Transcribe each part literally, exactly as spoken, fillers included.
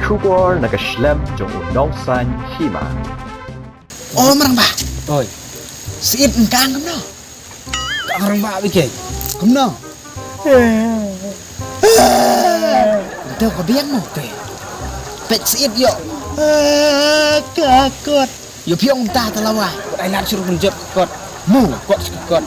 Khubor na ka shlem jong u Nongsaiñ Hima. O Marangbah. Oi. Syed Nkang kumno? Ka Marangbah bikeng. Kumno? Ento ka biang mo te. Pek Syed yo. Ka kot. Yo piong ta talawa. Ai nat sur kun jep kot. Mu kot kot.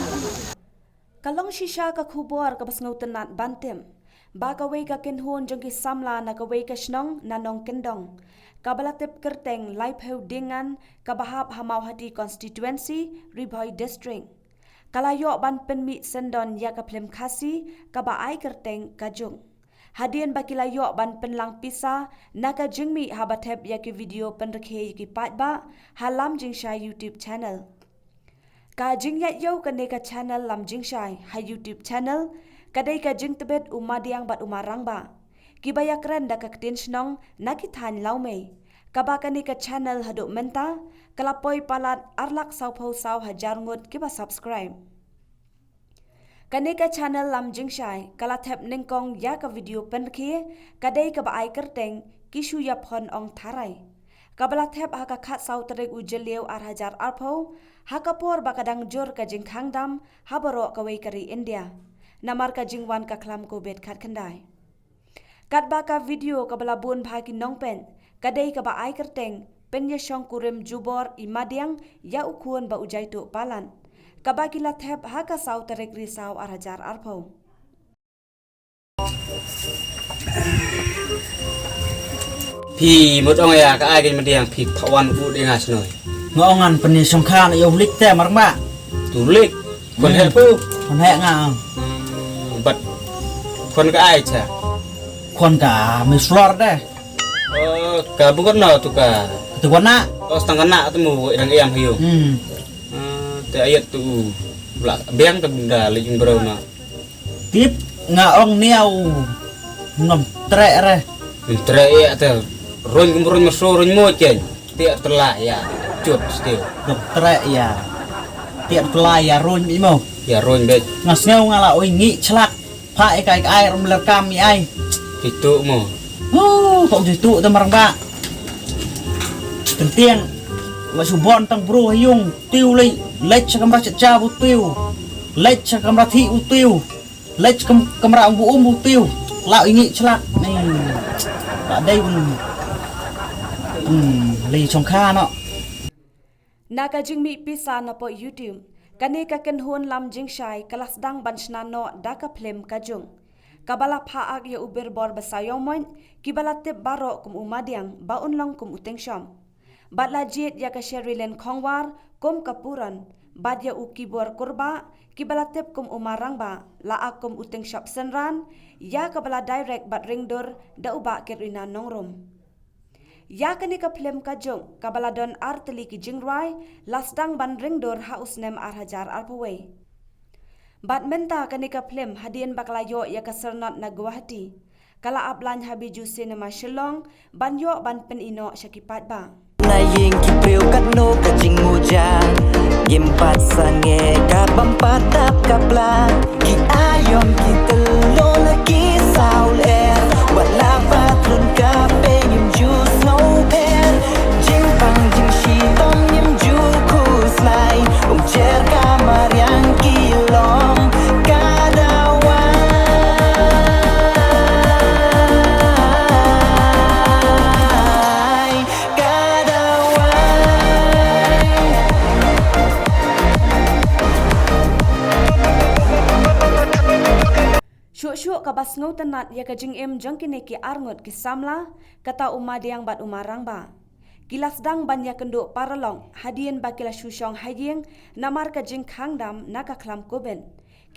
Ka long shisha ka khubor kaba sngewtynnat ban tip ba kawei ka kynhun jong ki samla na kawei ka shnong na Nongkyndong, kaba la tip kyrteng Laiphew Diengan, kaba hap ha Mawhati Constituency, Ri Bhoi District, ka la ïoh ban pynmih syndon ïa ka phlim Khasi kaba ai kyrteng Ka Juk, hadien ba ki la ïoh ban pynlang pisa na ka jingmih haba thep ïa ki video pynrkhie ïa ki paidbah ha Lam Jingshai YouTube channel. Ka jingïaid ïew kane ka channel Lam Jingshai ha YouTube channel ka dei ka jingtbit u Madiang bad u Marangbah, kiba ïakren da ka ktien shnong na ki thaiñ lawmei, kaba kane ka channel haduh mynta ka la poi palat ar lak sawphew saw hajar ngut kiba subscribe. Kane ka channel Lam Jingshai ka la thep nyngkong ïa ka video pynrkhie ka dei kaba ai kyrteng Ki shu ïaphon ong tharai, kaba la thep ha ka khatsaw tarik u Jylliew ar hajar arphew, ha ka por ba ka dang jur ka jingkhang dam ha baroh kawei ka ri India namar ka jingwan ka khlam Covid khatkhyndai. Katba ka video kaba la bun bha ki nongpeit ka dei kaba ai kyrteng Pynïashongkurim jubor i Madiang ïa u khun ba u jaituh palat, kaba ki la thep ha ka saw tarik Risaw ar hajar arphew. Phi mut ong ïa ka ai ka Madiang phi pha wan u ding ha shnoi. Nga ong ngan pynïashongkha na ïa u Lik te Marangbah. Tu Lik. Khun heh pu. Khun heh nga. Hmm, bad khun ka ai cha. Khun ka Miss Flor de. Oh, ka bukut no tu ka. Tu ka na. Oh, stang ka na tu mu dang ïam hiu. Hmm. Ah, te ayat tu. Bla biang te bunda le jing bro na. Tip nga ong niau. Ngam treh re. Ngam treh ïa te. Ruñ kum ruñ maso ruñ mo chen. Tiak telah ïa. Cut stil. Ngam treh ïa. Tiak telah ïa ruñ mi mo. Ïa ruñ bej. Nga sngew nga la oi ngi chlak. Pha ïa kai kai rum ler kam mi ai. Jitu mo. Oh, kau jitu te Marangbah. Tentiang. La subon tang bro hayung. Tiu lei. Leit sa kamra chat cha bu tiu. Leit sa kamra thi u tiu. Leit kam, kamra ong bu um bu tiu. Lau ingi chlak ni. Ba dei bun. Hmm, lei chong kha no. Na ka jingmih pisa na po YouTube, kane ka kynhun Lam Jingshai ka la sdang ban shna noh da ka phlim Ka Jung, kaba la pha ak ïa u birbor ba saw ïaw moit, kiba la tip baroh kum u Madiang ba un long kum u Tyngshop. Bad la jied ïa ka Sherilyn Khongwar kum ka Puron, bad ïa u Kibor Kurbah, kiba la tip kum u Marangbah, la ak kum u Tyngshop Synran, ïa kaba la direct bad ringdur da u Bah Kitrina Nongrum. Ïa kane ka phlim Ka Jung, kaba la don ar tylli ki jingrwai, la sdang ban ringdur ha u snem ar hajar arphew wei. Bad mynta kane ka phlim hadien ba ka la ïoh ïa ka syrnod na Guwahati, ka la ap lain ha Bijou Cinema Shillong, ban ïoh ban pyni noh sha ki paidbah. Na ïing ki briew katno ka jingmuja, ngim pat sangeh ka bym pat dap ka pla. Ki aïom ki tyllo la ki saw lyer, wat la pat run ka pe ngim ju sngew pher. Jingpang jingshitom ngim ju khuslai. Ong jer ka mariang ki long ka dawai, ka dawai. Shuh shuh kaba sngewtynnat ïa ka jingim jong kine ki arngut ki samla, kata u Madiang bad u Marangbah, ki la sdang ban ïakynduh paralok hadien ba ki la shu shong ha ïing namar ka jingkhang dam na ka khlam Covid.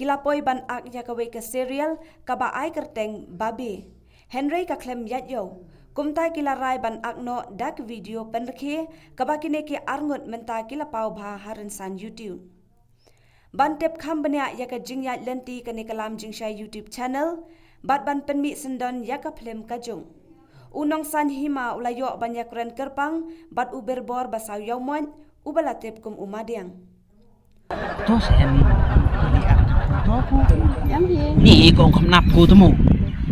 Ki la poi ban ak ïa kawei ka serial kaba ai kyrteng Babe. Hynrei ka khlem ïaid ïew. Kumta ki la rai ban ak noh da ka video pynrkhie kaba kine ki arngut mynta ki la paw bha ha rynsan YouTube. Ban tip kham bniah ïa ka jingïaid lynti kane ka Lam Jingshai YouTube channel, bad ban pynmih syndon ïa ka phlim Ka Jung, u Nongsaiñ Hima u la ïoh ban ïakren kyrpang bad u birbor ba saw ïaw moit, uba la tip kum u Madiang. To sa em ni. To ku. Ni ko kham nap ku tu mo.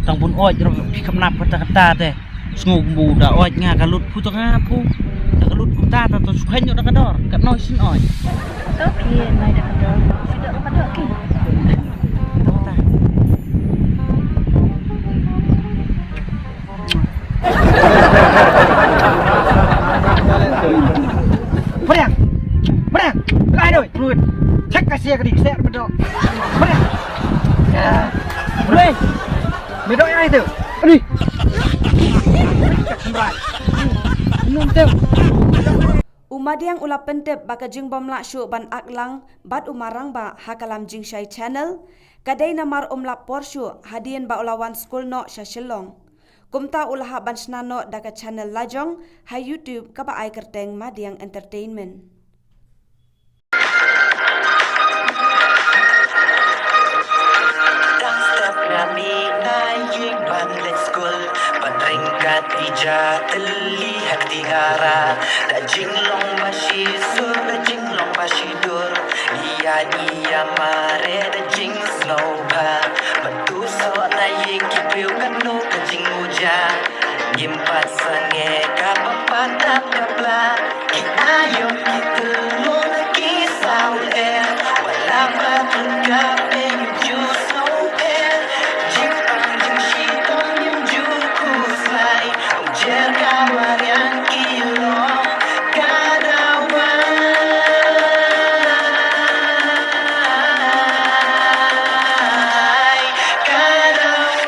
Tang bun oj ro phi kham nap kata kata te. Sngew kumbu da oi nga ka lut phu to nga phu. Da ka lut kumta ta to sukhen yo da ka dor. Ka noi sin oi. To phi nai da ka dor. Phi da ka dor ki. Meriang. Meriang. Lai doi. Check ka sia ka di sia ka dor. Meriang. Weh. Medo ai tu. Ani. Num tu. U Madiang u la pyntip ba ka jingbym lah shuh ban ak lang bad u Marangbah ha ka Lam Jingshai Channel, ka dei namar um lap por shuh hadien ba u la wan skul noh sha Shillong. Kumta u la hap ban shna noh da ka channel lajong ha YouTube kaba ai kyrteng Madiang Entertainment. Dang step nga mih na ïing ban leit skul, ban ryngkat ïa ka tylli ha ka tiara. Da jinglong ba shi sur, da jinglong ba shi dur, ïa ngi ïa mareh da jingsngewbha. Ban tu soh na ïing ki briew kano ka jingmuja. Ngim pat sangeh kaba pat dap ka pla. Ki aïom ki tyrlong ki saw lyer. Wat la ba tyrka pynjur snow pher. Jingpang jingshitom ngim ju khuslai. Ong jer ka mariang ki long ka dawai. Ka dawai.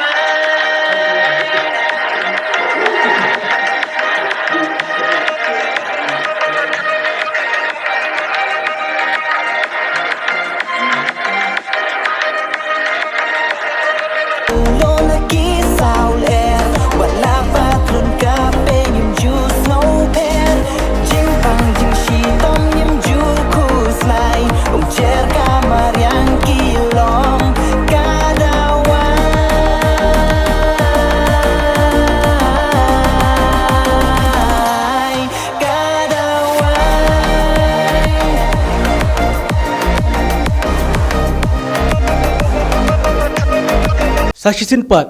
Sa shisien pat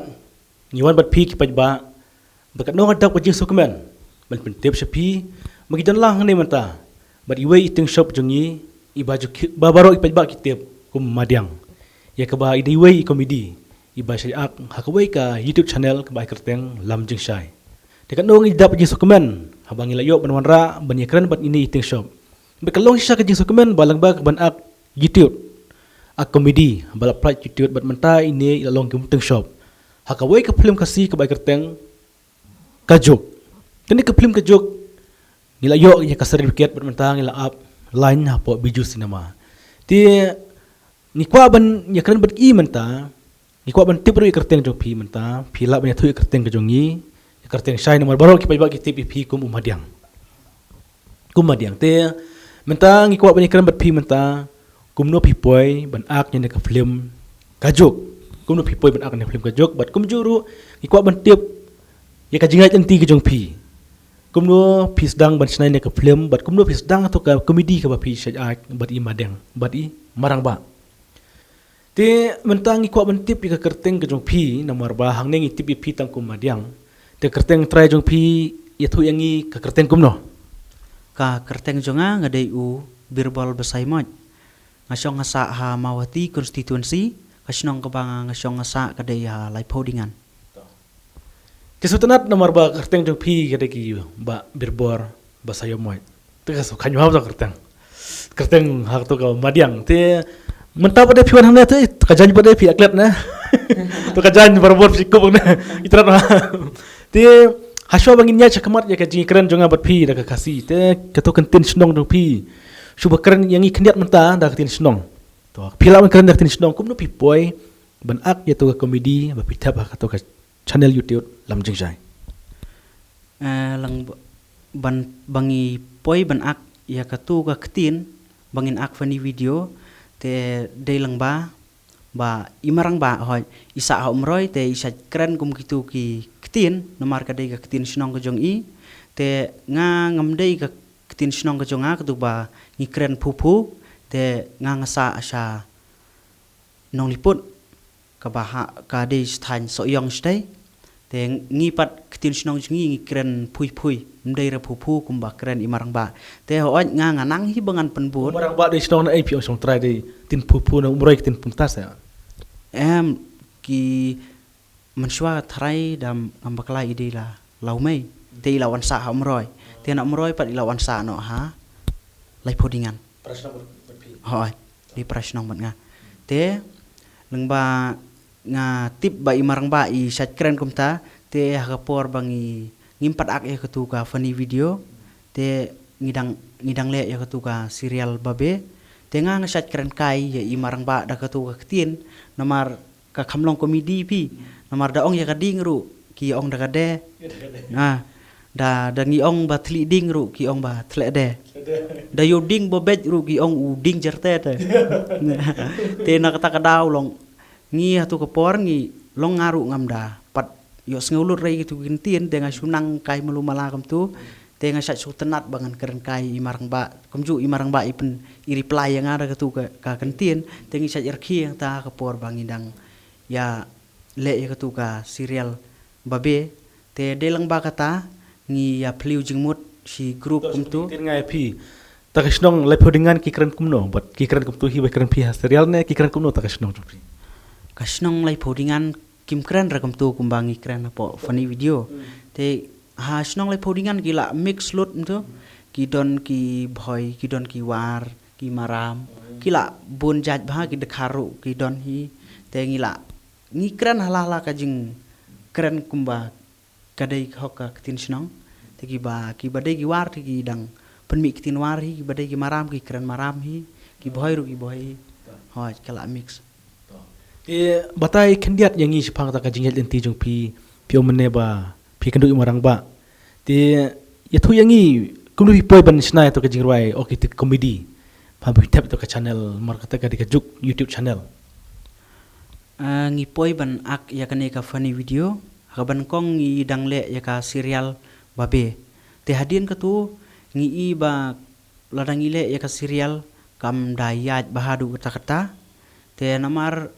ngi wan bad phi ki paidbah ba katno nga dap ka jingsngewkmen ban pyntip sha phi ba ngi don lang hangne mynta bad iwei i tieng shop jong ngi iba ju ki, ba baroh i paidbah ki tip kum Madiang, ïa kaba i dei iwei i komedi iba shah ak ha kawei ka YouTube channel kaba ai kyrteng Lam Jingshai. Te katno ngi dap ka jingsngewkmen haba ngi la ïoh ban wanrah ban ïakren bad ine i tieng shop. Bad ka long shisha ka jingsngewkmen ba lyngba ka ban ak YouTube, ak komedi ba la pynlait YouTube bad mynta ine i la long kum tieng shop ha kawei ka phlim Khasi kaba ai kyrteng Ka Juk. Kane ka phlim Ka Juk ngi la ïoh ïa ka certificate bad mynta ngi la ap line hapoh Bijou Cinema. Te ngi kwah ban ïakren bad i mynta, ngi kwah ban tip ruh ïa ka kyrteng jong phi mynta, phi lah ban ïathuh ïa ka kyrteng ka jong ngi, ïa ka kyrteng shai namar baroh ki paidbah ki tip ïa phi kum u Madiang. Kum Madiang te mynta ngi kwah ban ïakren bad phi mynta kumno phi poi ban ak ïa ka phlim Ka Juk. Kumno phi poi ban ak ïa ka phlim Ka Juk bad kumjuh ruh ngi kwah ban tip ïa ka jingïaid lynti ka jong phi. Kumno phi sdang ban shna ïa ka phlim bad kumno phi sdang ïa ka komedi kaba phi shah ak bad i Madiang bad i Marangbah. Te mynta ngi kwah ban tip ïa ka kyrteng ka jong phi namar ba hangne ngi tip ïa phi tang kum Madiang. Te kyrteng trai jong phi ïathuh ïa ngi ka kyrteng kumno? Ka kyrteng jong nga nga dei u Birbal Basaiawmoit. Nga shong nga sah ha Mawhati constituency, ka shnong kaba nga shong nga sah ka dei ha Laiphew Dingan. Te sngewtynnat namar ba kyrteng jong phi ka dei ki Bah Birbor Basaiawmoit. Te ka sngewkmen bha ka kyrteng. Kyrteng ha kato ka Madiang. Te mynta pat de phi wan hangne te ka jaiñ pat de phi aklet ne. To ka jaiñ barabor phi kup ne. Itrat ma. Te hashwa ba ngin ïaid shakhmat ïa ka jingkren jong nga bad phi da ka Khasi. Te kato ka ktien shnong jong phi. Shu ba kren ïa ngi khyndiat mynta da ka ktien shnong. To phi lah ban kren da ka ktien shnong kumno phi poi ban ak ïa to ka komedi ba phi thep ha kato ka channel YouTube Lam Jingshai. Eh, lang ba, ban, ba ngi poi ban ak ïa katu ka ktien, ba ngin ak funny video, te dei lang ba, ba i Marangbah hoi, i sah ha Umroi, te i shait kren kum kitu ki ktien, namar ka dei ka ktien shnong ka jong i, te nga ngam dei ka ktien shnong ka jong nga, katu ba ngi kren phu phu, te nga nga sah sha Nongliput, kaba ha, ka dei sha thaiñ Sohiong shatei. Te ngi pat ktien shnong jong ngi ngi kren phui phui, ym dei re phu phu kumba kren i Marangbah. Te hooid nga nga nang hi ba ngan pynbud. Marangbah dei shnong na A P ong shnong trai dei tin phu phu na Umroi ktien pumtas ya. Em ki mynshuwa trai dam ngam bakla i dei la Laumei. Te i la wan sah ha Umroi. Te na Umroi pat i la wan sah noh ha Laiphaw Dingan. Hooid, dei para shnong bad nga. Te lyngba nga tip ba i Marangbah i shait kren kumta, te ha ka por ba ngi ngim pat ak ïa katu ka funny video, te ngi dang ngi dang leh ïa katu ka serial babe. Te nga nga shait kren kai ïa i Marangbah da katu ka ktien, namar ka kham long comedy phi, namar da ong ïa ka ding ruh ki ong da ka de. Na da da ngi ong ba thli ding ruh ki ong ba thle de. Da ïoh ding ba bej ruh ki ong u ding jerte te. Te na kata ka daw long ngi hatu ka por ngi long nga ruh ngam da pat ïoh sngew lut re ïa kitu ki ktien, te nga shu nang kai malu mala kumtu. Te nga shait shu tynat ba ngan kren kai i Marangbah, kumjuh i Marangbah i pyn i reply ïa nga da katu ka, ka ktien. Te ngi shait ïarkhie ïa kata ka por ba ngi dang ïa leh ïa katu ka serial babe. Te dei lang ba kata ngi ïa phylliew jingmut shi group kumtu. Te nga ïa phi, ta ka shnong Laiphaw Dingan ki kren kumno, bad ki kren kumtu hi ba kren phi ha serial ne ki kren kumno ta ka shnong jong phi? Ka shnong Laiphaw Dingan kim kren re kumtu kumba ngi kren hapoh funny video. Te ha shnong Laiphaw Dingan ki la mix lut kumtu. Ki don ki bhoi, ki don ki war, ki maram, ki la bun jait bha, ki dkhar ruh ki don hi. Te ngi la ngi kren hala hala ka jingkren kumba ka dei ka hok ka ktien shnong. Te kiba kiba dei ki war te ki dang pynmih ktien war hi, kiba dei ki maram ki kren maram hi, ki bhoi ruh ki bhoi hi. Hooid, ka la mix. Te batai khyndiat ïa ngi shaphang kata ka jingïaid lynti jong phi, phi ong mynne ba phi kynduh ïa u Marangbah. Te ïathuh ïa ngi kumno phi poi ban shna ïa kata ka jingrwai, o kata ka comedy, ba phi thep ïa kata ka channel, namar kata ka dei ka juk YouTube channel. Ah, ngi poi ban ak ïa kane ka funny video ha kaba nyngkong ngi dang leh ïa ka serial babe. Te hadien katu ngi i ba lada ngi leh ïa ka serial kam da ïaid bha haduh katta katta. Te namar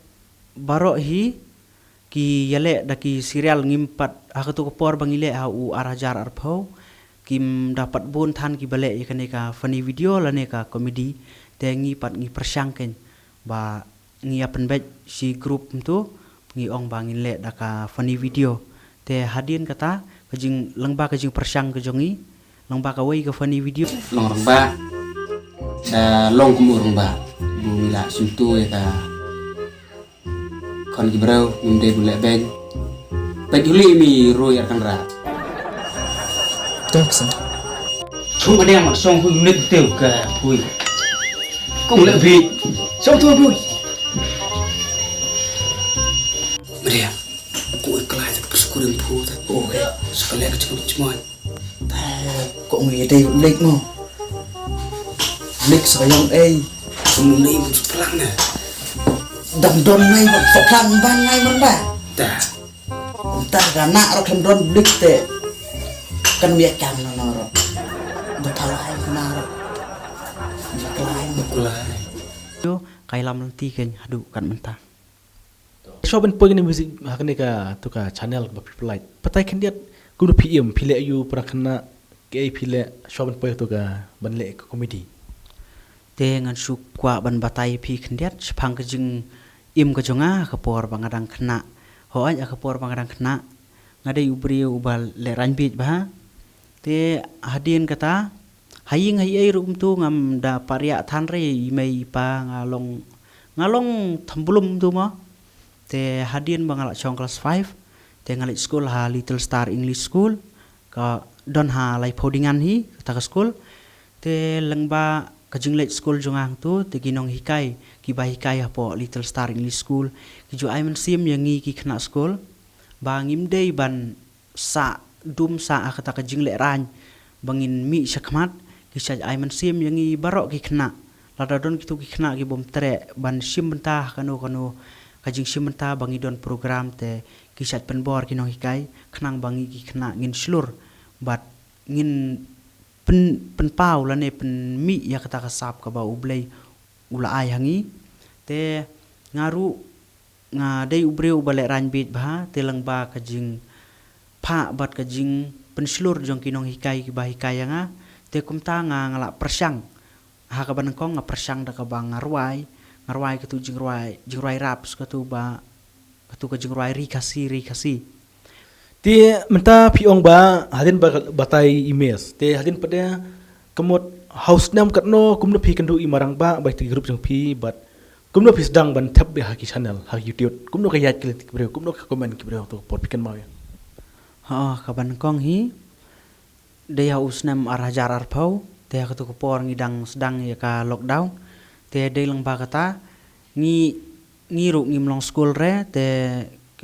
baroh hi ki ïaleh da ki serial, ngim pat, ha katu ka por ba ngi leh ha u ar hajar arphew, kim da pat bun than kiba leh ïa kane ka funny video lane ka comedy. Te ngi pat ngi pyrshang keiñ ba ngi ïa pynbeit shi group kumtu, ngi ong ba ngin leh da ka funny video. Te hadien kata ka jing, lyngba ka jingpyrshang ka jong ngi lyngba kawei ka funny video. Long Rangbah, sa long kum u Rangbah, bu ngi la shim tu ïa ka khon ki briew, ngim dei bu leh beiñ. Peit u li mi roi ar kan ra. Tok sa. Chung ba dang song hui nik teu ka hui. Kung leh bi. Song tu hui. Maria. Kung klai ta perskurim phu ta. Oh, eh. Sekali ka chung chmoy. Ko ngi dei u Blik mo. Blik sa ka yong ei. Ka mut na i mut sa plang na. Dang don ngai ba sa plang ban ngai man ba. Da. Nta ka na ro kan don Blik te. Kan mi kam na na ro. Da phalai na ro. Da phalai na phalai. Yo, kai lam ti ken hadu kan mynta. Shuwa ban poi kane music ha kane ka tu ka channel ba phi pynlait, batai khyndiat kumno phi im, phi leh ïa u para khynnah, kaei phi leh shuwa ban poi tu ka ban leh ka comedy? Te ngan shu kwah ban batai phi khyndiat shaphang ka jingim ka jong nga ha ka por ba nga dang khynnah. Hooid, ha ka por ba nga dang khynnah nga dei u briew uba lehraiñ bieit bha. Te hadien kata ha ïing ha ei ruh kumtu ngam da pariah than re i mei i pa, nga long nga long thymblum tu mo. Te hadien ba nga la shong klas five te nga leit skul ha Little Star English School, ka don ha Laiphaw Dingan hi kata ka skul. Te lyngba ka jingleit skul jong nga tu te ki nonghikai kiba hikai hapoh Little Star English School ki ju ai mynsiem ïa ngi ki khynnah skul ba ngim dei ban sah dum sah ha kata ka jinglehraiñ ba ngin mih shakhmat. Ki shait ai mynsiem ïa ngi baroh ki khynnah, lada don kitu ki khynnah ki bym treh ban shim bynta ha kano kano ka jingshim bynta ba ngi don program te ki shait pynbor ki nonghikai khnang ba ngi ki khynnah ngin shlur bad ngin pyn, pynpaw lane pynmih ïa kata ka sap kaba U Blei u la ai ha ngi. Te nga ruh nga dei u briew uba lehraiñ bieit bha, te lyngba ka jing, pha bad ka jingpynshlur jong ki nonghikai kiba hikai ïa nga. Te kumta nga nga la pyrshang. Ha kaba nyngkong nga pyrshang da kaba nga rwai, nga rwai katu jingrwai, jingrwai raps katu ba, katu ka jingrwai ri Khasi, ri Khasi. Te mynta phi ong ba hadien ba batai i mes. Te hadien pat de ka mut ha u snem katno kumno phi kynduh i marang ba bai te group jong phi bad kumno phi sdang ban thep beit ha ki channel ha YouTube. Kumno ka ïaid ki lynti ki briew, kumno ka comment ki briew to por phi kynmaw ïa. Ha kaba nyngkong hi dei ha u snem ar hajar arphew, te ha katu ka por ngi dang sdang ïa ka lockdown. Te dei lang ba kata ngi, ngi ruh ngim long skul re, te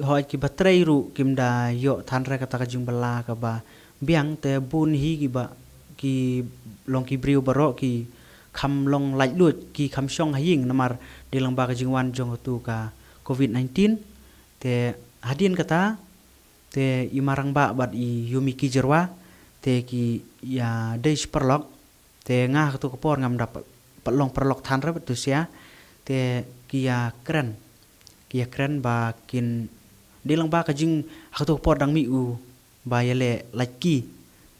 hoi kiba trei ruh kim da ïoh than re kata ka jingbylla kaba biang, te bun hi kiba ki long ki briew baroh ki kham long laitluid, ki kham shong ha ïing namar dei lang ba ka jingwan jong katu ka covid nineteen. Te hadien kata te i marang ba bad i Yumi Kijirwa te ki ïa dei shi paralok. Te nga ha katu ka por ngam da pa-, paralok paralok than re bad tu sia. Te ki ïa kren, ki ïa kren ba kin dei lang ba ka jing ha katu ka por dang mih u ba ïa leh lait ki.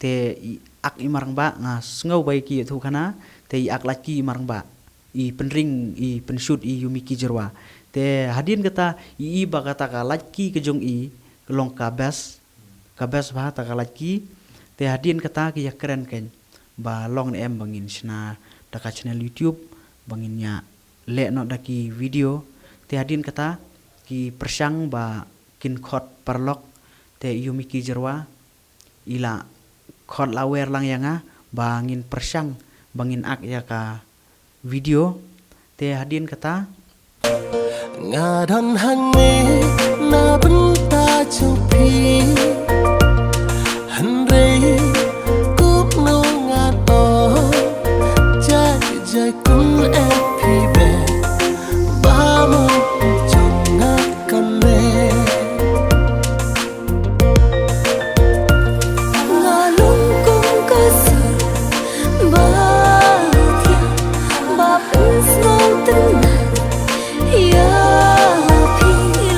Te i ak i marang ba nga sngew ba ki ïathuh khana. Te i ak lait ki i marang ba i pynring i pynshut i Yumi Kijirwa. Te hadien kata i, i ba kata ka lait ki ka jong i long ka best, ka best ba ta ka lait ki. Te hadien kata ki ïa kren kein ba long ne em ba ngin shna da ka channel YouTube ba ngin ïa leh noh da ki video. Te hadien kata ki pyrshang ba kin khot paralok. Te i Yumi Kijirwa i la khot la wer lang ïa nga ba ngin pyrshang ba ngin ak ïa ka video. Te hadien kata nga don hangne na bynta jong phi. Hynrei kumno ngan ong, jai jai kul e phi bad ba mon jong nga kane. Nga long kum ka sur ba thiang ba pynsngewtynnat ïa phi.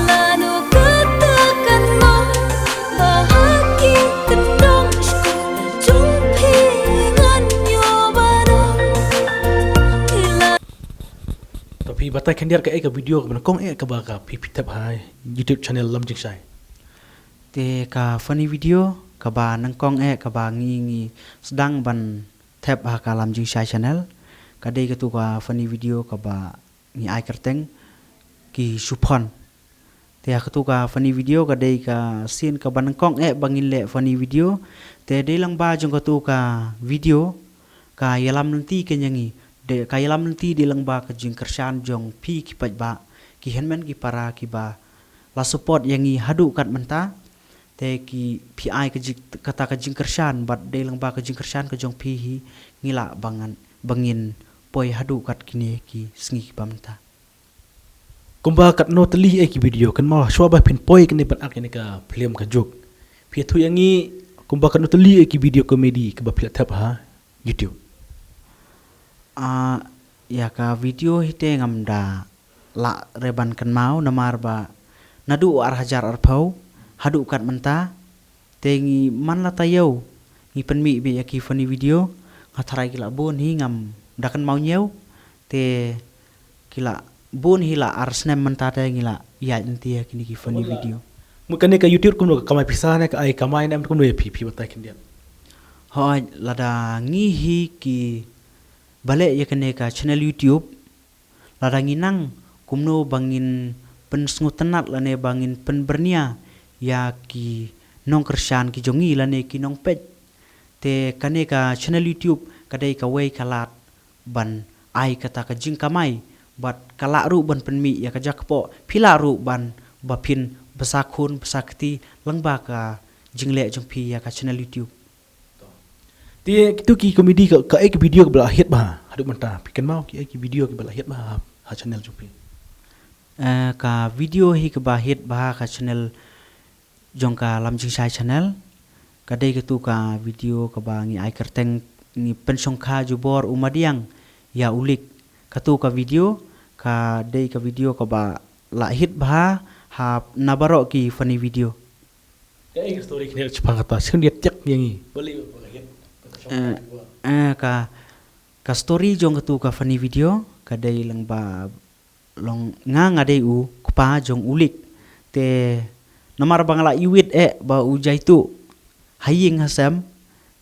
Lano kata kan long ba ha ki kyndong sha jong phi ngan ïoh ban ong. To phi batai khyndiat kaei ka video kaba nyngkong eh kaba ka phi phi thep ha YouTube channel Lam Jingshai. Te ka funny video kaba nyngkong eh kaba ngi ngi sdang ban thep ha ka Lam Jingshai channel ka dei katu ka funny video kaba ngi ai kyrteng Ki Shu Phone. Te ha katu ka funny video ka dei ka scene kaba nyngkong eh ba ngin leh funny video. Te dei lang ba jong katu ka video ka ïalam lynti kein ïa ngi. Dei ka ïalam lynti dei lang ba ka jingkyrshan jong phi ki paidbah, ki hynmen ki para kiba la support ïa ngi haduh kat mynta. Te ki phi ai ka jing, kata ka jingkyrshan bad dei lang ba ka jingkyrshan ka jong phi hi ngi lah ba ngan, ba ngin poi haduh kat kine ki sngi kiba mynta. Kumba katno tylli eh ki video, kynmaw shuwa ba phin poi kane ban ak ïa kane ka film ka juk, phi ïathuh ïa ngi kumba katno tylli eh ki video comedy kaba phi la thep ha YouTube. Ah, ïa ka video hi te ngam da lah re ban kynmaw namar ba naduh ar hajar arphew haduh kat mynta te ngi man la taïew ngi pynmih beit ïa ki funny video. Nga tharai ki la bun hi, ngam da kynmaw ñiew. Te ki la bun hi, la ar snem mynta te ngi la ïaid lynti ïa kine ki funny video. Mut kane ka YouTube kumno ka kamai pisa ne ka ai kamai ne em, kumno ïa phi, phi batai khyndiat? Hooid, lada ngi hi kiba leh ïa kane ka channel YouTube, lada ngi nang kumno ba ngin pynsngewtynnat lane ba ngin pynbyrngia ïa ki nongkyrshan ki jong ngi lane ki nongpeit. Te kane ka channel YouTube ka dei kawei ka lad ban ai kata ka jingkamai bad ka lah ruh ban pynmih ïa ka jaka pok, phi lah ruh ban ba phin bsa khun bsa kti lyngba ka jingleh jong phi ïa ka channel YouTube. Te kitu ki comedy ka, kaei ki video kiba la hit bha haduh mynta? Phi kynmaw kiei ki video kiba la hit bha ha channel jong phi? Eh, ka video hi kaba hit bha ka channel jong ka Lam Jingshai channel ka dei katu ka video kaba ngi ai kyrteng Ngi Pynshongkha Jubor U Madiang ïa U Lik. Katu ka video ka dei ka video kaba la hit bha ha na baroh ki funny video. Ka story kane ka chapang kata, sien dia tiak yang i. Bali ba ka hit. Eh, eh, ka, ka story jong katu ka funny video, ka dei lang ba long nga nga dei u kpa jong u Lik. Te namar ba nga la iwit eh ba u Jaitu ha ïing ha sem.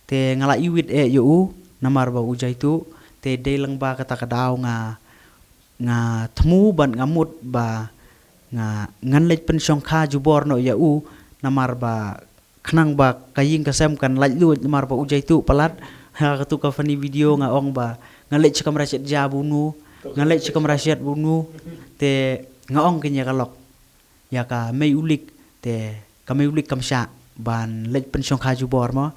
Te nga la iwit eh ïa u namar ba u Jaitu. Te dei lang ba kata ka daw nga nga thmu ban nga mut ba nga ngan leit pynshongkha jubor noh ïa u namar ba khnang ba ka ïing ka sem kan lait luid namar ba u Jaitu palat. Ha katu ka funny video nga ong ba nga leit sha kamra shet ja bunu, nga leit sha kamra shet bunu. Te nga ong kane ïa ka lok, ïa ka mei u Lik, te ka mei u Lik kam shah ban leit pynshongkha jubor mo.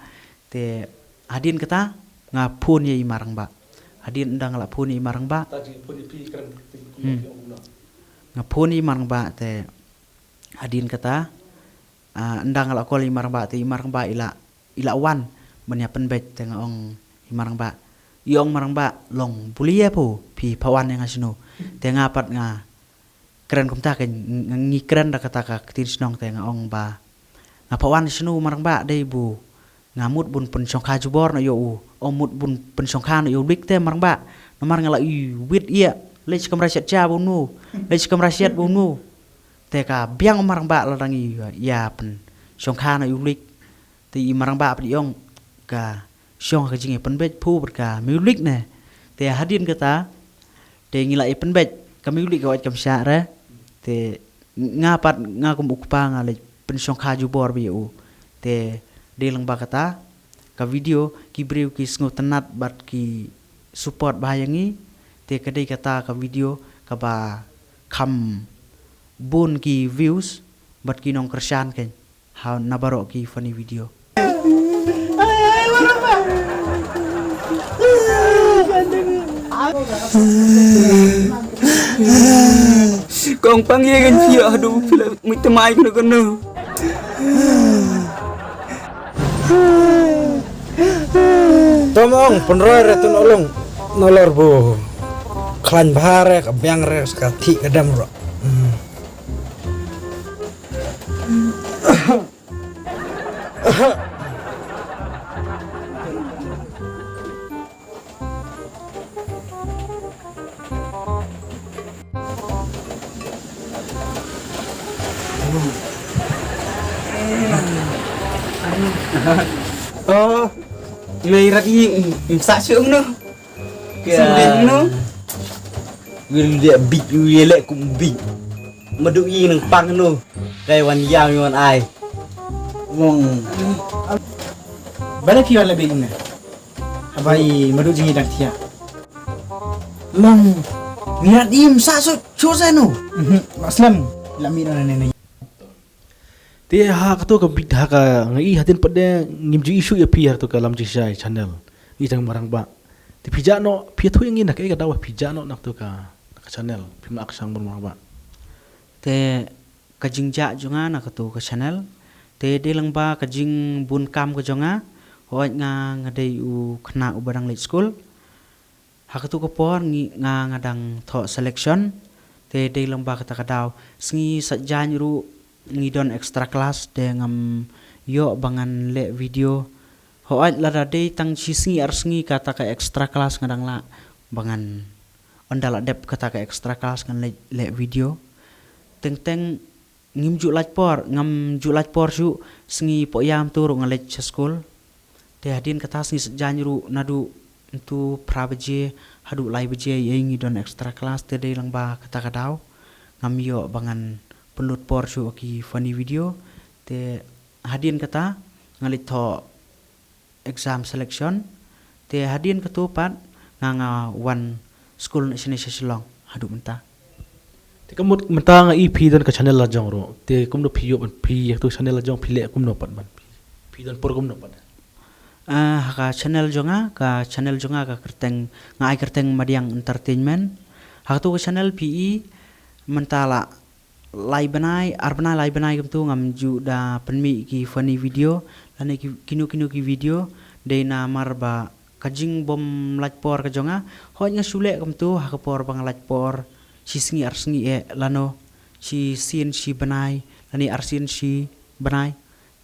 Te hadien kata nga phone ïa i Marangbah. Hadien ynda nga la phone ïa i Marangbah. Hmm. Nga phone ïa i Marangbah te hadien kata, ah, ynda nga la call ïa i Marangbah te i Marangbah i la, i la wan ban ïa pynbeit. Te nga ong i Marangbah, i ong Marangbah, long buli ïa phi, phi phah wan ïa nga shano. Te nga pat nga kren kumta, ka ngi, ngi kren da kata ka ktien shnong. Te nga ong ba nga phah wan shano Marangbah, dei ba nga mut ban pynshongkha jubor noh ïa u. Ong mut ban pynshongkha noh ïa u Lik te Marangbah, namar nga la iwit ïa, leit sha kamra shet ja bunu, leit sha kamra shet bunu. Te ka biang Marangbah la dang ïa pynshongkha noh ïa u Lik. Te i Marangbah pat i ong ka shong ka jingïapynbeit phi bad ka mei u Lik ne. Te hadien kata te ngi la ïapynbeit, ka mei u Lik ka wad kam shah re. Te nga pat nga kum u kpa nga leit pynshongkha jubor bad ïa u. Te dei lang ba kata ka video ki briew ki sngewtynnat bad ki support bha ïa ngi. Te ka dei kata ka video kaba kham bun ki views bad ki nongkyrshan kein ha na baroh ki funny video. Kong pang ye gan pia hadu pila muita mai kena kena. Tom ong pynroi re tun olong nalor bu khlaiñ bha re ka biang re ka thik ka dem ro. Hmm. Oh, mei rat i, mm, mm, sa sung no. Sung ding no. Wil dia big, wil lek kum big. Madu i nang pang no. Kai wan yam wan ai. Wong. Bala phi wan la big ne. Habai madu jingi dak tia. Long. Niat im sa so so sa no. Mhm. Aslam. La mi na ne ne. Te ha kato ka bit ha ka ngi hadien pat de ngim ju issue ïa phi ha kato ka Lam Jingshai channel. Ngi tang Marangbah. Te phi jah noh, phi ïathuh ïa ngi na kaei ka daw ba phi jah noh na kato ka, na ka channel. Phi ma ak shang bun Marangbah. Te ka jingjah jong nga na kato ka channel. Te dei lang ba ka jingbun kam ka jong nga. Hooid nga nga dei u khynnah uba dang leit skul. Ha kato ka por ngi nga nga dang thoh selection. Te dei lang ba kata ka daw. Sngi Saitjaiñ ruh ngi don extra class te ngam ïoh ba ngan leh video. Hooid lada dei tang shi sngi ar sngi kata ka extra class nga dang lah ba ngan, ynda la dep kata ka extra class ngan leh, leh video. Teng teng ngim ju lait por, ngam ju lait por shuh, sngi Pohyam tu ruh nga leit sha skul. Te hadien kata sngi Saitjaiñ ruh naduh ntu phra baje haduh lai baje ïa ngi don extra class te dei lang ba kata ka daw. Ngam ïoh ba ngan pynlut por shuh ki funny video. Te hadien kata nga leit thoh exam selection. Te hadien kato pat nga nga wan skul na shane sha Shillong haduh mynta. Te ka mut mynta nga i phi don ka channel la jong ruh. Te kumno phi ïoh ban phi ïa kato channel la jong phi leh kumno pat ban phi, phi don por kumno pat? Ah, ha ka channel jong nga, ka channel jong nga ka kyrteng, nga ai kyrteng Madiang Entertainment. Ha kato ka channel phi i mynta la lai bnai, ar bnai lai bnai kumtu ngam ju da pynmih ki funny video lane ki, kino kino ki video, dei namar ba ka jingbym lait por ka jong nga. Hooid nga shu leh kumtu ha ka por ba nga lait por, shi sngi ar sngi eh lano, shi sien shi bnai lane ar sien shi bnai.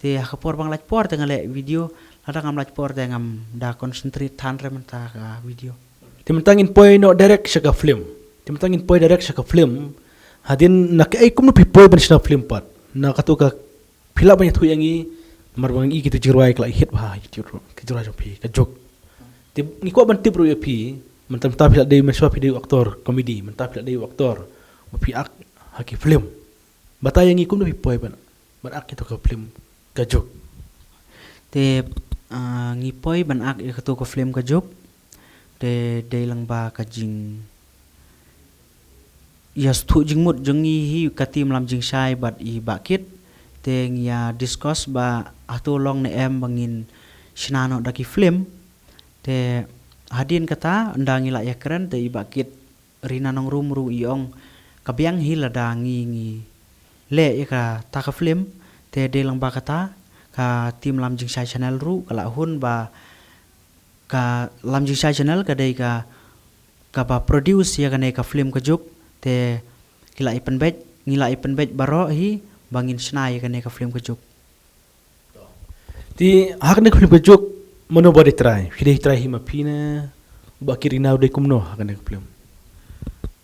Te ha ka por ba nga lait por te nga leh video, lada ngam lait por te ngam da concentrate than re mynta ka video. Te mynta ngin poi noh direct sha ka film. Te mynta ngin poi direct sha ka film. Hadien na kaei kumno phi poi ban shna film pat? Na kato ka phi lah ban ïathuh ïa ngi, namar ba ngi kito jingrwai ka la hit bha ha YouTube ruh, ka jingrwai jong phi, ka juk. Te ngi kwah ban tip ruh ïa phi, mynta mynta phi la dei, mynshuwa phi dei u actor comedy, mynta phi la dei u actor ba phi act ha ki film. Batai ïa ngi kumno phi poi ban, ban act ïa kato ka film ka juk. Te ah, ngi poi ban act ïa kato ka film ka juk. Te dei lang ba ka jing ïa sthu jingmut jong ngi hi ka team Lam Jingshai bad i Bah Kit. Te ngi ïa discuss ba hato long ne em ba ngin shna noh da ki film. Te hadien kata ynda ngi la ïakren te i Bah Kit Rina Nongrum ruh i ong ka biang hi lada ngi ngi leh ïa kata ka film. Te dei lang ba kata ka team Lam Jingshai Channel ruh ka la hun ba ka Lam Jingshai Channel ka dei ka kaba produce ïa kane ka film ka juk. Te ki la i pynbeit, ngi la i pynbeit baroh hi ba ngin shna ïa kane ka film ka juk. Te ha kane ka film ka juk mano ba dei trai? Phi dei trai hi ma phi ne Bah Kit Rina, dei kumno ha kane ka film?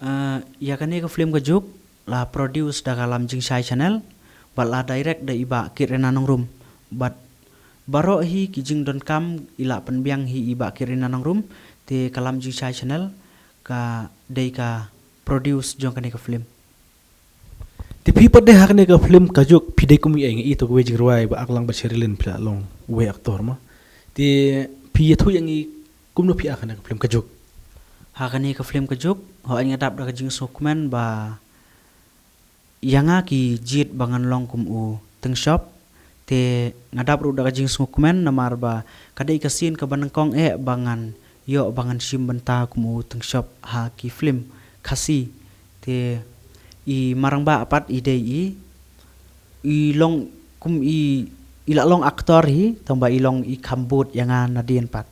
Ah, ïa kane ka film ka juk la produce da ka Lam Jingshai Channel bad la direct da i Bah Kit Rina Nongrum. Bad baroh hi ki jingdonkam i la pynbiang hi i Bah Kit Rina Nongrum. Te ka Lam Jingshai Channel ka dei ka produce jong kane ka film. Te phi pat dei ha kane ka film ka juk phi dei kum i, ngi i to kawei jingrwai ba act lang bad Sherilyn phi la long uwei actor ma. Te phi ïathuh ïa ngi kumno phi act ha kane ka film ka juk? Ha kane ka film ka juk, hooid nga dap da ka jingsngewkmen ba ïa nga ki jied ba ngan long kum u Tyngshop. Te nga dap ruh da ka jingsngewkmen namar ba ka dei ka sien kaba nyngkong eh ba ngan ïoh ba ngan shim bynta kum u Tyngshop ha ki film Khasi. Te i Marangbah pat i dei i, i long kum i, i la long actor hi, tang ba i long i kham bud ïa nga nadien pat.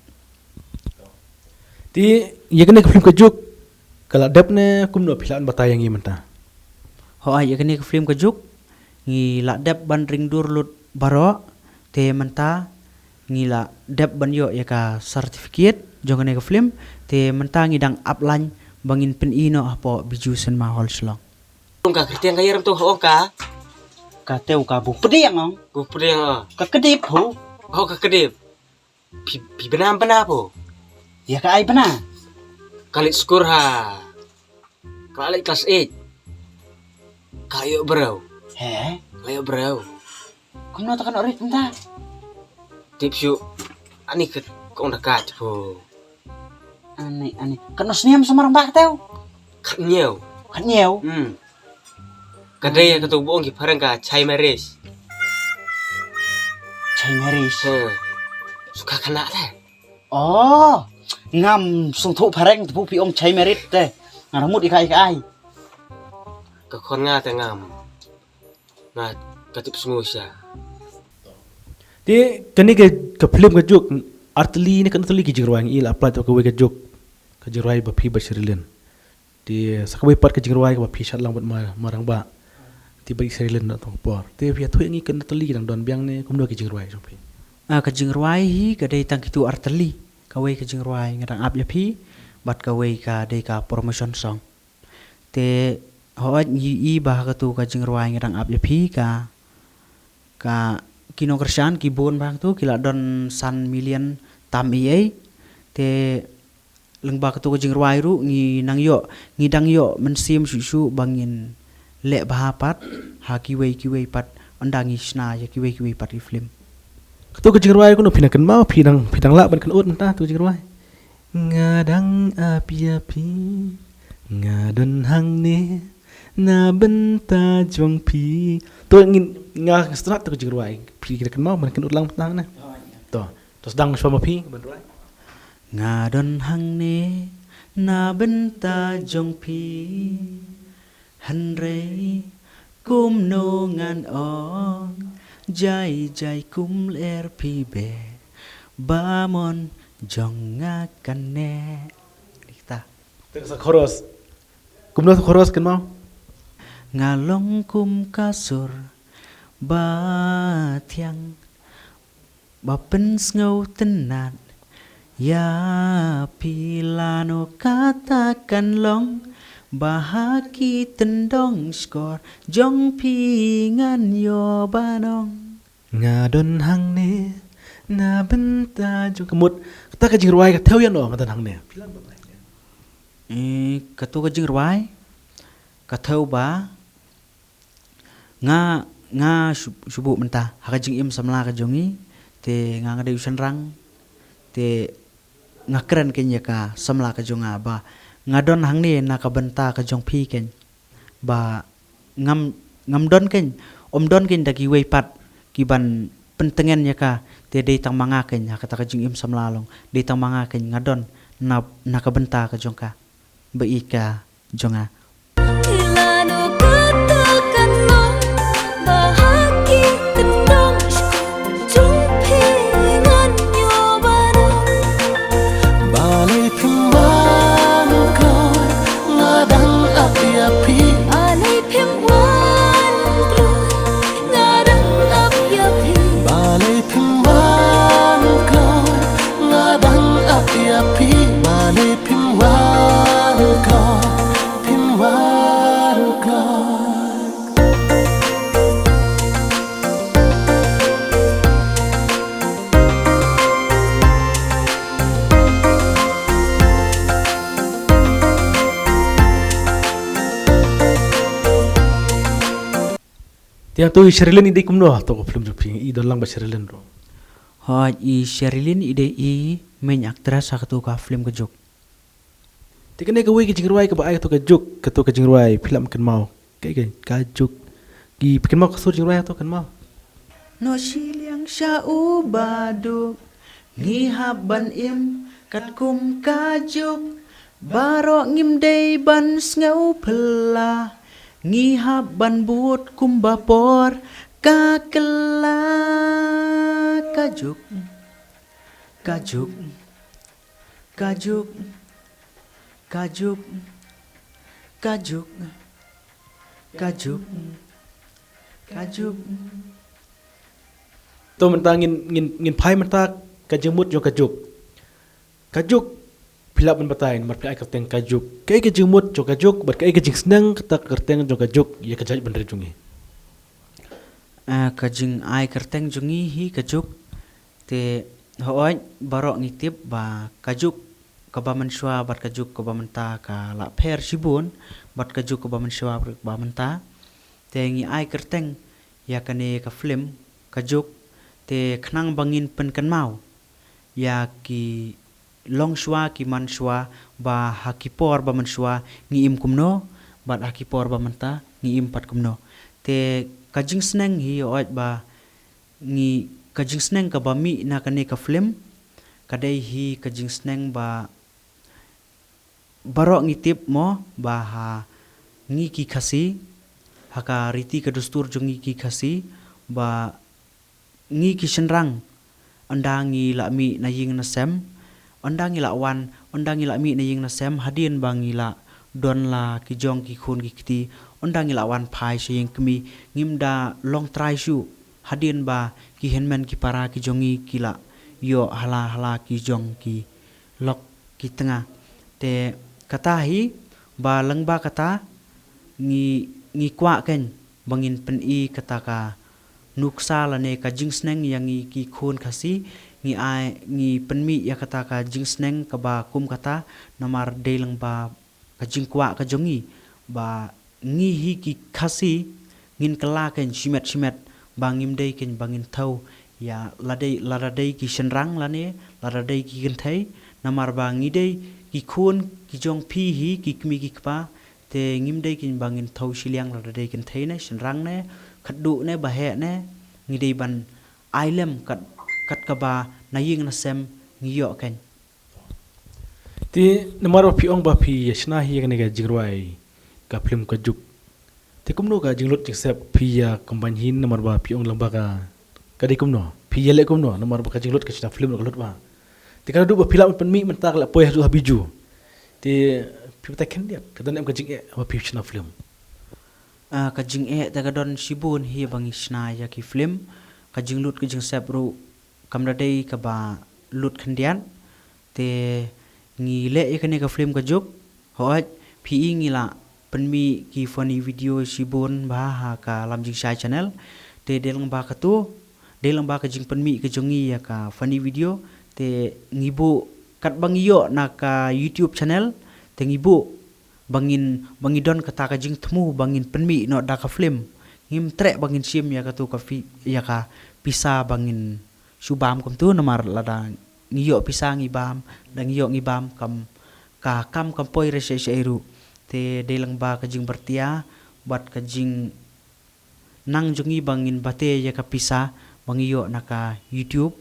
Te ïa kane ka film ka juk ka la dep ne kumno, phi lah ban batai ïa ngi mynta? Hooid, ïa kane ka film ka juk ngi la dep ban ring dur lut baroh. Te mynta ngi la dep ban ïoh ïa ka certificate jong kane ka film. Te mynta ngi dang ap line ba ngin pyni noh hapoh Bijou Cinema Hall Shillong. Ong ka kyrteng ka ïaram tu, ong ka. Ka teu ka bu pdiang ong. Bu pdiang ong. Ka kdip hu. Oh, ka kdip. Phi, phi bna, bna pho? Ïa ka ai bna? Ka leit skul ha. Ka la leit klas eight. Ka ïoh briew. He? Ka ïoh briew. Kumno te ka noh rit mynta? Tip shuh. Ani ka, ka ong da ka pho. Ani, ani. Katno snem sa Marangbah ka teu? Khathynñiew. Khathynñiew? Hmm. Ka dei kato ba ong ki phareng ka child marriage. Child marriage? Hmm. Suka khynnah te. Oh, ngam sngewthuh phareng te phi ong child marriage te. Nga la mut ïa ka ai ka ai. Ka khon nga te ngam. Nga ka tip sngew sha. Te kane ka, ka film ka juk artylli ne katno tylli ki jingrwai ngi la apply to kawei ka juk, ka jingrwai ba phi bad Sherilyn. Te sa kawei pat ka jingrwai kaba phi shad lang bad Mar-, Marangbah. Te bad i Sherilyn na tang por. Te phi ïathuh ïa ngi katno tylli ki dang don biang ne kumno ki jingrwai jong phi? Ah, ka jingrwai hi ka dei tang kitu artylli. Kawei ka jingrwai Nga Dang Ap Ïa Phi bad kawei ka dei ka promotion song. Te hooid ngi i ba ha katu ka jingrwai Nga Dang Ap Ïa Phi ka, ka ki nongkyrshan ki bun ba ha katu ki la don san million tam ei ei. Te lyngba katu ka jingrwai ruh ngi nang ïoh, ngi dang ïoh mynsiem shuh shuh ba ngin leh bha pat ha kiwei kiwei pat, ynda ngi shna ïa kiwei kiwei pat ki film. Katu ka jingrwai kumno, phi nang kynmaw, phi dang, phi dang lah ban kynud mynta tu ka jingrwai? Nga dang ap ïa phi, nga don hangne na bynta jong phi. To ngin, nga sngewtynnat tu ka jingrwai. Phi kynmaw ban kynud lang mynta ne? To, to sdang shuwa ma phi ban rwai. Nga don hangne na bynta jong phi. Hynrei kumno ngan ong, jai jai kum lyer phi beh, ba mon jong nga kane. Kita. Te sa chorus. Kumno sa chorus kynmaw? Nga long kum ka sur Ba thiang, ba pynsngew tynnat ïa phi lano kata kan long, ba ha ki tyndong shkor jong phi ngan ïoh ban ong. Nga don hangne na bynta jong ka mut. Kata ka jingrwai ka thew ïano, nga don hangne. Eh, kato ka jingrwai ka thew ba nga, nga shu, shu buh mynta ha ka jingim samla ka jong ngi, te nga, nga dei u shynrang, te nga kren kein ïa ka samla ka jong nga ba nga don hangne na ka bynta ka jong phi kein, ba ngam, ngam don kein, ym don kein da kiwei pat ki ban pyntngen ïa ka, te dei tang ma nga kein ha kata ka jingim samla long, dei tang ma nga kein nga don na, na ka bynta ka jong ka, ba i ka jong nga. Balei phim wan kloi, nga dang ap ïa phi. Balei phim wan kloi, nga dang ap ïa phi. Balei phim wan kloi, nga dang ap ïa phi. Balei phim wan kloi, phim wan kloi. Te to i Sherilyn i dei kumno to ka film jong phi, i don lang bad Sherilyn ruh? Hooid, i Sherilyn i dei i main actress ha kato ka film Ka Juk. Te kane kawei ka jingrwai kaba ai kato Ka Juk, kato ka jingrwai phi lah ban kynmaw. Kaei, kaei, Ka Juk. Ki phi kynmaw ka sur jingrwai kato, kynmaw? Noh shiliang sha u baduk, ngi hap ban im katkum Ka Juk. Baroh ngim dei ban sngew phylla, ngi hap ban bud kumba por ka kylla. Ka Juk, Ka Juk, Ka Juk, Ka Juk, Ka Juk, Ka Juk, Ka Juk. To mynta ngin, ngin, ngin phai mynta ka jingmut jong Ka Juk. Ka Juk, phi lah ban batai namar phi ai kyrteng Ka Juk. Kaei ka jingmut jong Ka Juk bad kaei ka jingsneng kata ka kyrteng jong Ka Juk ïa ka jaitbynriew jong ngi? Ah, ka jingai kyrteng jong ngi hi Ka Juk. Te hooid, baroh ngi tip ba Ka Juk kaba mynshuwa bad Ka Juk kaba mynta ka la pher shibun bad Ka Juk kaba mynshuwa bad kaba mynta. Te ngi ai kyrteng ïa kane ka film Ka Juk, te khnang ba ngin pynkynmaw ïa ki longshuwa ki manshuwa, ba ha ki por ba mynshuwa ngi im kumno bad ha ki por ba mynta ngi im pat kumno. Te ka jingsneng hi, hooid, ba ngi, ka jingsneng kaba mih na kane ka film ka dei hi ka jingsneng ba baroh ngi tip mo ba ha ngi ki Khasi, ha ka riti ka dustur jong ngi ki Khasi, ba ngi ki shynrang, ynda ngi la mih na ïing na sem, ynda ngi la wan, ynda ngi la mih na ïing na sem, hadien ba ngi la don la ki jong ki khun ki kti, ynda ngi la wan phai sha ïing kmie, ngim da long trai shuh, hadien ba ki hynmen ki para ki jong ngi ki la ïoh hala hala ki jong ki lok ki tnga. Te kata hi, ba lyngba kata ngi, ngi kwah kein ba ngin pyni kata ka nuksa lane ka jingsneng ïa ngi ki khun Khasi, ngi ai, ngi pynmih ïa kata ka jingsneng kaba kum kata, namar dei lyngba ka jingkwah ka jong ngi ba ngi hi ki Khasi ngin kylla kein shimet shimet, ba ngim dei kein ba ngin thew ïa lada, lada dei ki shynrang lane lada dei ki kynthei, namar ba ngi dei ki khun ki jong phi hi ki kmie ki kpa, te ngim dei kein ba ngin thew shiliang lada dei kynthei ne shynrang ne khatduh ne baheh ne, ngi dei ban ai lem kat, kat kaba na ïing na sem ngi ïoh kein. Te namar ba phi ong ba phi ïa shna hi ïa kane ka jingrwai ka film Ka Juk, te kumno ka jinglut jingsep phi ïa combine hi, namar ba phi ong lyngba ka, ka dei kumno, phi ïa leh kumno, namar ba ka jinglut ka shna film ka lut ba. Te ka dei ba phi lah pynmih mynta ka la poi haduh ha Bijou. Te phi batai khyndiat ka don em ka jingeh ba phi shna film? Ah, ka jingeh te ka don shibun hi ba ngi shna ïa ki film. Ka jinglut ka jingsep ruh kam da dei kaba lut khyndiat. Te ngi leh ïa kane ka film ka juk. Hooid, phi i ngi la pynmih ki funny video shibun bha ha ka Lam Jingshai channel. Te dei lang ba katu, dei lang ba ka jingpynmih ka jong ngi ïa ka funny video. Te ngi buh katba ngi ïoh na ka YouTube channel. Te ngi buh ba ngin, ba ngi don kata ka jingthmu ba ngin pynmih noh da ka film. Ngim treh ba ngin shim ïa katu ka fi, ïa ka pisa ba ngin shu bam kumtu, namar lada ngi ïoh pisa ngi bam, da ngi ïoh ngi bam kam, ka kam kam poi re shai shai ruh. Te dei lang ba ka jingbartia bad ka jingnang jong ngi ba ngin bate ïa ka pisa ba ngi ïoh na ka YouTube.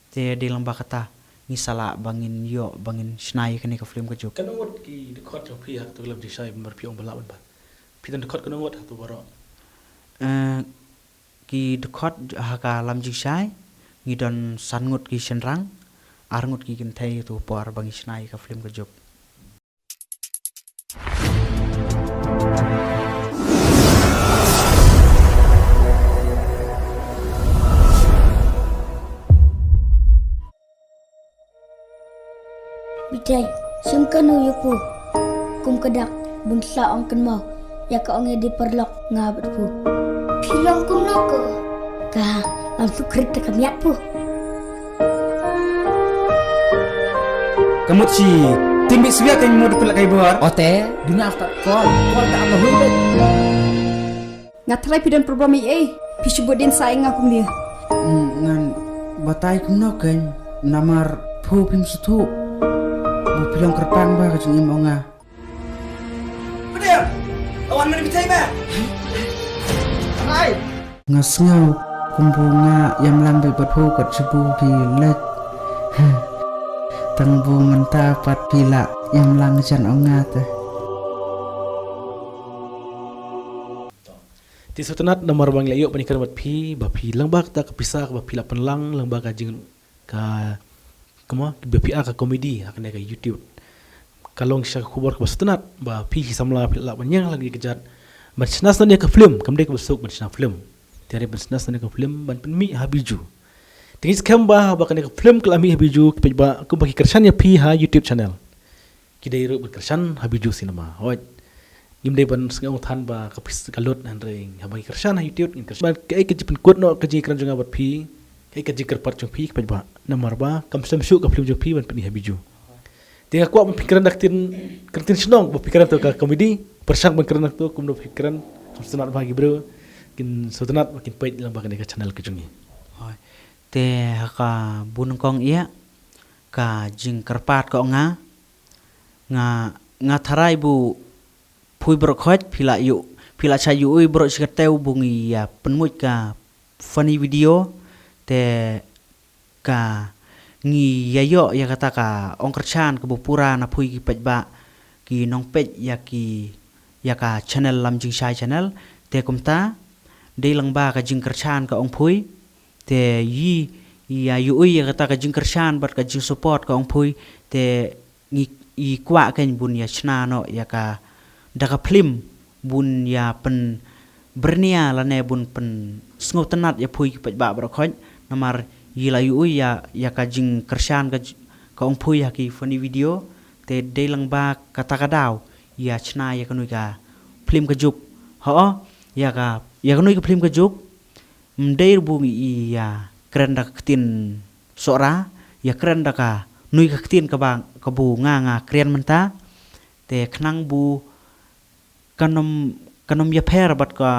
Te dei lang ba kata ngi sa lah ba ngin ïoh ba ngin shna ïa kane ka film ka juk. Katno ngut ki dkhot jong phi ha katu ka Lam Jingshai, namar phi ong ba lah ban bat? Phi don dkhot katno ngut ha katu baroh? Eh, ki dkhot ha ka Lam Jingshai ngi don san ngut ki shynrang, ar ngut ki kynthei, tu por ba ngi shna ïa ka film ka juk. Bitai, shim kano ïa phi? Kum ka dak, bun sa ong kynmaw ïa ka ong ïa dei paralok nga bad phi. Phi long kumno ko? Ka lam sukrit te ka miat phi. Ka mut shi tim bi swiat yang mut pula kai bor. Ote, duna after call, call ta apa hui. Nga tharai phi don problem ei ei, phi shu bud dien sa ïa nga kumne. Mm, ngan batai kumno kein, namar phi phim sngewthuh ba phi long kyrpang bha ka jingim ong nga. Pdem! Awan mane phi thei me. Hai! Nga sngew kumbu nga ïam lang bad phi kat shabu phi leit. Tang bu mynta pat phi la ïam lang jan ong nga te. Te sngewtynnat namar ba ngi la ïoh ban ïakren bad phi, ba phi lang ba kata ka pisa ba phi la pynlang, lang ba ka jing ka, kama, ba phi ïa ka comedy ha kane ka YouTube. Ka long sha ka khubor kaba sngewtynnat ba phi hi samla phi la lah ban ïeng lang ïa ka jait ban shna sngewtynnat ïa ka film, kam dei kaba suk ban shna film. Te dei ban shna sngewtynnat ïa ka film ban pynmih ha Bijou. Te ngi skhem ba, ba kane ka film ka la mih ha Bijou, ki paidbah kumba ki kyrshan ïa phi ha YouTube channel. Ki dei ruh ban kyrshan ha Bijou Cinema. Hooid. Ngim dei ban sngew than ba ka pis ka lut, hynrei haba ngi kyrshan ha YouTube, ngin kyrshan. Ba kaei ka jingpynkut noh ka jingïakren jong nga bad phi, kaei ka jingkyrpad jong phi ki paidbah. Namar ba kam shym shuh ka film jong phi ban pyni ha Bijou. Te nga kwah ban phi kren da ka ktien, ka ktien shnong, ba phi kren to ka comedy, pyrshang ban kren to kumno phi kren, kam sngewtynnat ba ki briew kin sngewtynnat ba kin peit lang ba kane ka channel ka jong ngi. Hooid. Te ha kaba nyngkong ïa ka jingkyrpad ka ong nga, nga, nga tharai ba phi baroh khoit phi la ïoh, phi la shah ïohi baroh shi katta ba ngi ïa pynmih ka funny video, te ka ngi ïa ïoh ïa kata ka ong kyrshan kaba pura na phi ki paidbah ki nongpeit ïa ki, ïa ka channel Lam Jingshai channel, te kumta dei lang ba ka jingkyrshan ka ong phi, te ngi ïa ïohi ïa kata ka jingkyrshan bad ka jingsupport ka ong phi, te ngi, ngi kwah kein ban ïa shna noh ïa ka da ka film ban ïa pynbyrngia lane ban pynsngewtynnat ïa phi ki paidbah baroh khoit, namar ngi la ïohi ïa, ïa ka jingkyrshan ka j-, ka ong phi ha ki funny video, te dei lang ba kata ka daw ïa shna ïa kane ka film ka juk. Hooid, ïa ka, ïa kane ka film ka juk, ym dei ba ngi ïa kren da ka ktien Sohra, ïa kren da kano ka ktien kaba, kaba nga nga kren mynta, te khnang ba kan ym, kan ym ïapher bad ka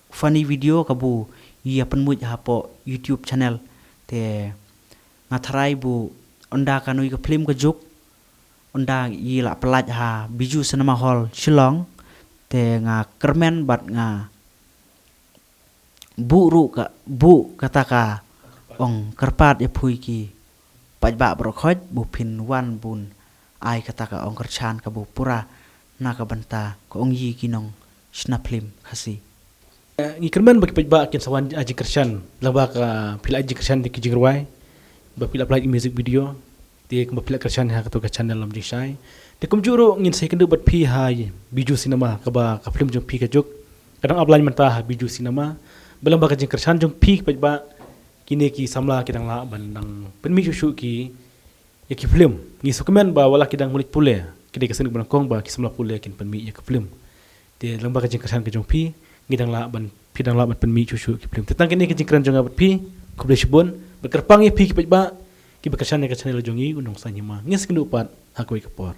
funny video kaba ïa pynmih hapoh YouTube channel, te nga tharai ba ynda kane ka film ka juk, ynda ngi la pyllait ha Bijou Cinema Hall Shillong, te nga kyrmen bad nga buh ruh ka, buh kata ka ong kyrpad ïa phi ki paidbah baroh khoit ba phin wan ban ai kata ka ong kyrshan kaba pura na ka bynta ka ong ïa ki nongshna film Khasi. Eh, ngi kyrmen ba ki paidbah kin sa wan ai jingkyrshan, lang ba ka phi la ai jingkyrshan da ki jingrwai, ba phi la pyllait music video, te kumba phi la kyrshan ha katu ka channel Lam Jingshai. Te kumjuh ruh ngin sa ïakynduh bad phi ha Bijou Cinema kaba ka film jong phi ka juk. ka dang ap line mynta ha Bijou Cinema. Bad lyngba ka jingkyrshan jong phi ki paidbah, kine ki samla ki dang lah ban dang pynmih shuh shuh ki ïa ki film. Ngi sngewkmen ba wat la ki dang mlien pule, ki dei ka seng ba nyngkong ba ki samla pule kin pynmih ïa ki film. Te lyngba ka jingkyrshan ka jong phi, ngi dang lah ban, phi dang lah ban pynmih shuh shuh ki film. Te tang kine ki jingkren jong nga bad phi, khublei shibun. Bad kyrpang ïa phi ki paidbah kiba kyrshan ïa ka channel jong ngi U Nongsaiñ Hima. Ngin sa ïakynduh pat ha kawei ka por.